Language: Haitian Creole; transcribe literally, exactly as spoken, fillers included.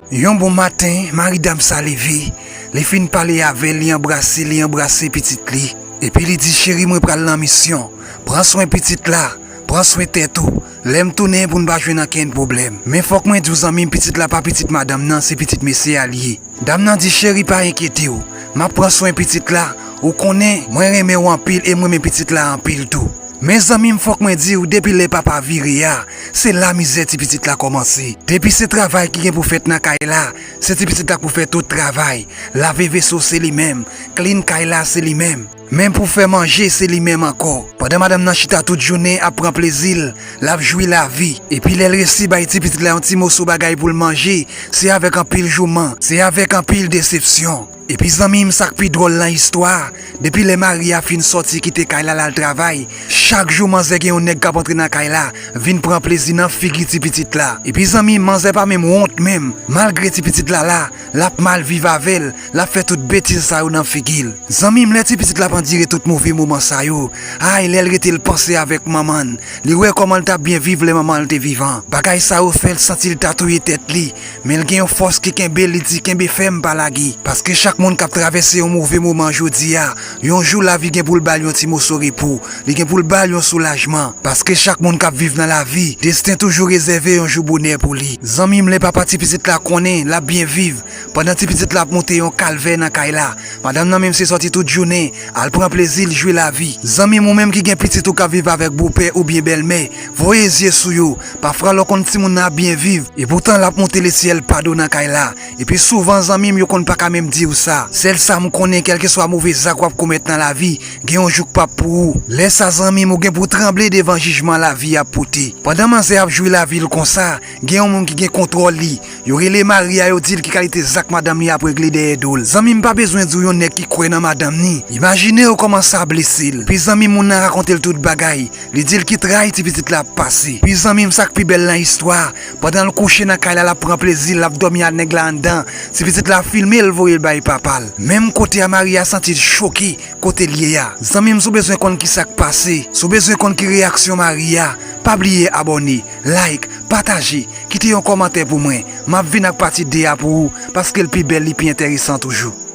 Yon bon maten, mari dam sa leve, li fin pale avè l, li anbrase, li anbrase pitit li. Epi li di, cheri, mwen pral nan misyon. Pran swen pitit la, pran swen tèt ou. Lè m tounen pou n pa jwenn ankenn pwoblèm. Men fòk mwen di w zanmi m, pitit la pa pitit madanm nan, se pitit mesye a l ye. Dam nan di, cheri, pa enkyete w. M ap pran swen pitit la. Ou konnen, mwen renmen w anpil e m renmen pitit la anpil tou. Men zanmi m, fòk mwen di w, depi lè papa vire a, se la mizè ti pitit la kòmanse. Depi se travay ki gen pou fèt nan kay la, se ti pitit la k pou fè tout travay. Lave veso se li menm, clean kay la se li menm. Menm pou fè manje se li menm ankò. Pandan madanm nan chita tout jounen ap pran plezi l, l ap jwi lavi. Epi lè l resi bay ti pitit la yon ti moso bagay pou l manje, se avèk anpil jouman, se avèk anpil desepsyon. Epi zanmi m, sa k pi dwòl nan istwa a, depi lè mari a fin sòti kite kay la l al travay, chak jou manzè gen yon nèg k ap antre nan kay la, vin pran plezi nan figi ti pitit la. Epi zanmi m, manzè pa menm wont menm, malgre ti pitit la la, l ap mal viv avè l, l ap fè tout betiz sa yo nan figi l. Zanmi m, lè ti pitit la ap andire tout move moman sa yo, ay, lè l rete l panse avèk manman l, li wè kòman l t ap byen viv lè manman l te vivan. Bagay sa yo fè l santi l ta touye tèt li, men l gen yon fòs ki kenbe l, li di, kenbe fèm, pa lage. Paske chak moun k ap travèse yon move moman jodi a, yon jou lavi gen pou l ba l yon ti moso repo, li gen pou l ba l yon soulajman. Paske chak moun k ap viv nan lavi, desten toujou rezève yon jou bonè pou li. Zanmi m, lè papa ti pitit la konnen l ap byen viv, pandan ti pitit la ap monte yon kalvè nan kay la, madanm nan menm se sòti tout jounen, al pran plezi l, jwi lavi. Zanmi m, ou menm ki gen pitit ou k ap viv avèk bopè oubyen bèlmè, voye zye sou yo. Pafwa lè w konn timoun nan ap byen viv, epoutan l ap monte lesyèl pa do nan kay la. Epi souvan, zanmi m, yo konn pa ka menm di w sa. Sèl sa m konnen, kèlkeswa move zak w ap komèt nan lavi, gen yon jou k p ap pou ou. Lè sa, zanmi m, ou gen pou w tranble devan jijman lavi ap pote. Pandan manzè ap jwi lavi l konsa, gen yon moun ki gen kontwòl li. Yo rele mari a, yo di l ki kalite zak madanm li ap regle dèyè do l. Zanmi m, pa bezwen di w yon nèg ki kwè nan madanm ni. Imajine w kòman sa blese l. Epi zanmi m, moun nan rakonte l tout bagay. Li di l ki tray ti pitit la ap pase. Epi zanmi m, sa k pi bèl nan istwa a, pandan l kouche nan kay la, l ap pran plezi l, l ap dòmi ak nèg la anndan, ti pitit la filme l, voye l bay papa l. Menm kote a, mari a santi l choke kote l ye a. Zanmi m, si w bezwen konn kisa k pase, si w bezwen konn ki reyaksyon mari a, pa bliye abòne, like, pataje, kite yon kòmantè pou mwen. M ap vin ak pati de a pou ou, paske l pi bèl, li pi enteresan toujou.